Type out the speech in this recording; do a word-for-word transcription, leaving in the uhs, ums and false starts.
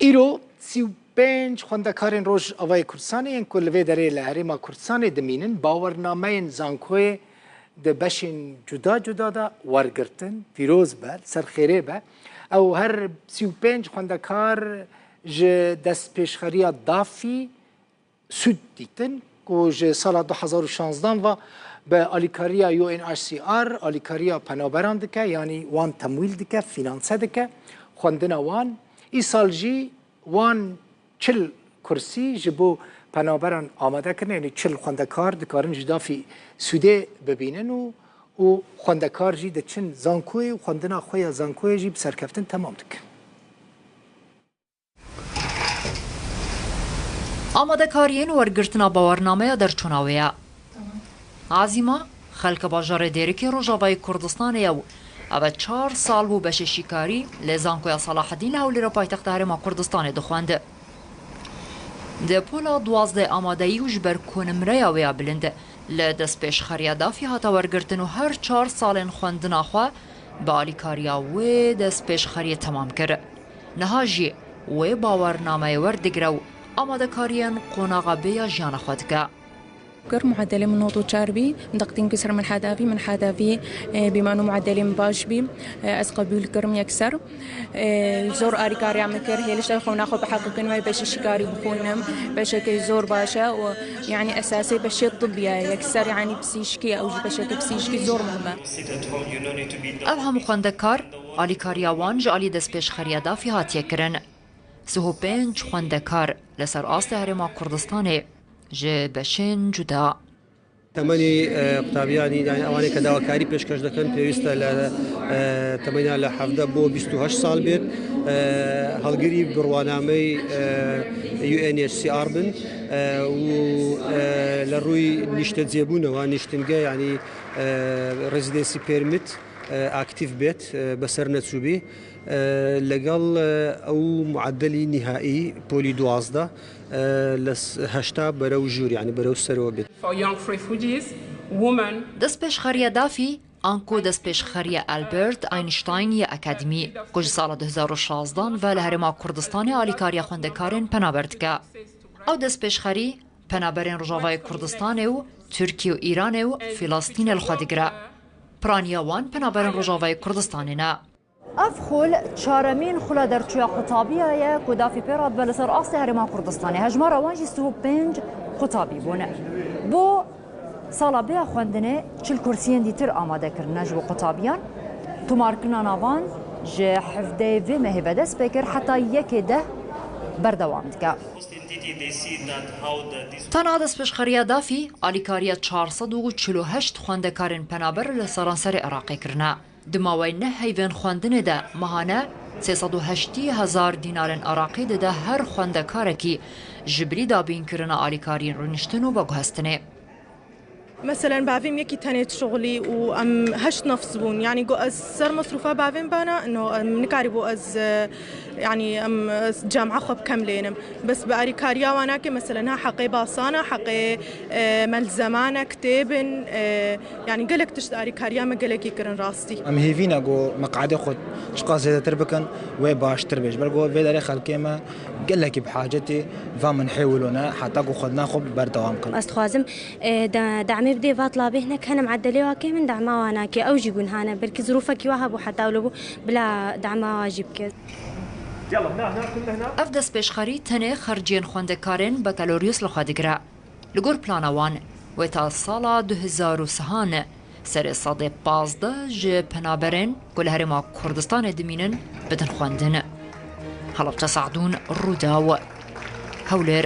Îro sî û pênc xwendekarên Rojavayê Kurdistanê yên ku li vê derê li Herêma Kurdistanê dimînin, bawernameyên zankoyê di beşên cuda cuda de wergirtin. Pîroz be, li ser xêrê be. Ew her sî û pênc xwendekar ji destpêşxeriya DAFî sûd dîtin, ku ji sala du hezar û şanzdan ve bi alîkariya U N H C R alîkariya penaberan dike, yanî wan temwîl dike, fînanse dike xwendina wan. Îsal jî wan çil kursî ji bo penaberan amade kirin, yanî çil xwendekar dikarin ji DAFî sûdê bibînin û, û xwendekar jî diçin zankoyê û xwendina xwe ya zankoyê jî bi serkeftin temam dikin. Amadekariyên wergirtina bawernameya derçûna wê ye. Azîma xelka bajarê Dêrikê Rojavayê Kurdistanê ye û ev e çar sal bû beşê şîkarî lê Zankoya Selahedîn li Hewlêra paytexta Herêma Kurdistanê dixwend. Di pola duwazdeh amadeyî û ji ber ku nimreya wê ya bilind li destpêşxeriya DAFî hate wergirtin û her çar salên xwendina xwe bi alîkariya wê destpêşxeriyê temam kir. Niha jî wê bawernameyê werdigire û amadekariyên qonaxa bê ya jiyana xwe dike. Kir, muedelê min nod û çar bî, min deqtîn kir ser min hedavî, min hedavî, e, bîman û muedelê min baş bî, e, ez qebûl kirim yekser. E, zor arîkariya min kir, hêliştay xewna xwe biheqiqin wê beşê şîkarî bixwînim, beşekê zor baş e û, yanî, esasê beşê tibbiye, yekser, yanî, psîşkî, ew jî beşekê psîşkî zor muhim e. Ev hemû xwendekar, alîkariya wan ji alî destpêşxeriya DAFî hatiye kirin. Sih û pênc xwendekar li ser astê Herêma Kurdistanê ji beşên cuda. Temenî, e, qutabiyani, yani ewanê ke dawakarî pêşkeş dikin, pêwîst e li, e, temenya li hevdeh bo bîst û heşt sal bêt. E, hilgirî birwanameyê, e, U N H C R bin, e, û, e, li rûyê niştecêbûnê wan, niştinge, yani, e, residency permit, e, aktîf bêt, e, beser neçûbî. E, legal, e, ew muedelî nîhaî polî duwazdeh, e, li s-, heşta berew jûr, yani berew serê we bêt. For young refugees, women. Destpêşxeriya DAFî, anku destpêşxeriya Albert Einstein ya Akademî, ku ji sala du hezar û şazdan ve li Herêma Kurdistanê alîkariya xwendekarên penaber dike. Ew destpêşxerî penaberên Rojavayê Kurdistanê û Tirkiye û Îranê û Filistînê li xwe digire. Piraniya wan penaberên Rojavayê Kurdistanê ne. Ev xul çaremîn xula derçûya qutabiya ye ku DAFî pê re dibe li ser astê Herêma Kurdistanê. Hejmara wan jî sih û pênc qutabî bûn. Bo sala bê ya xwendinê çil kursiyên dîtir amade kirine ji bo qutabiyan. Tomarkirina navan ji hevdeyê vê mehê ve dest pê kir heta yekê deh berdewam dike. Tena destpêşxeriya DAFî alîkariya çar sed û çil û heşt xwendekarên penaber li seranserê Iraqê kirine. Di maweyê neh heyvên xwendinê de mehane sê sed û heştî hezar dînarên Iraqî dide her xwendekarekî ji bilî dabînkirina alîkariyên rûniştin û veguhestinê. Meselen, bavê min yekî tenê dişuxulî û em heşt nefs bûn. Yanî got ez ser mesrûfa bavê min bana, no, em nikarîbû ez, e, yanî em, ez camia xwe bi kem lênim. Bes bi arîkariya wan nake, meselen, ha heqê basana, heqê, e, melzemana, kitêbin, e, yanî gelek tişt arîkariya me gelekî kirin rastî. Em hêvî ne ku meqadê xwe çiqas zêdetir bikin, wê baştir bê. Ji ber ku vê derê xelkê me gelekî bi hacetê va minhê wilo ne, heta ku xwedina xwe berdewam kin. Ez dixwazim, e, de-, demê bidê va tilabê hinek hene muedelê wa kêm in, dema wa nake. Ew jî gunha ne. Belkî zirûfekî wa hebû heta wilo bû, bila dema wa jî bike. Ev destpêşxerî tenê xerciyên xwendekarên bakaloryos li xwe digire. Li gor plana wan, wê ta sala du hezar û sih an serê sedê pazdeh ji penaberên ku li Herêma Kurdistanê dimînin bidin xwendin. Helebce Sadûn, Rûdaw, Hewlêr.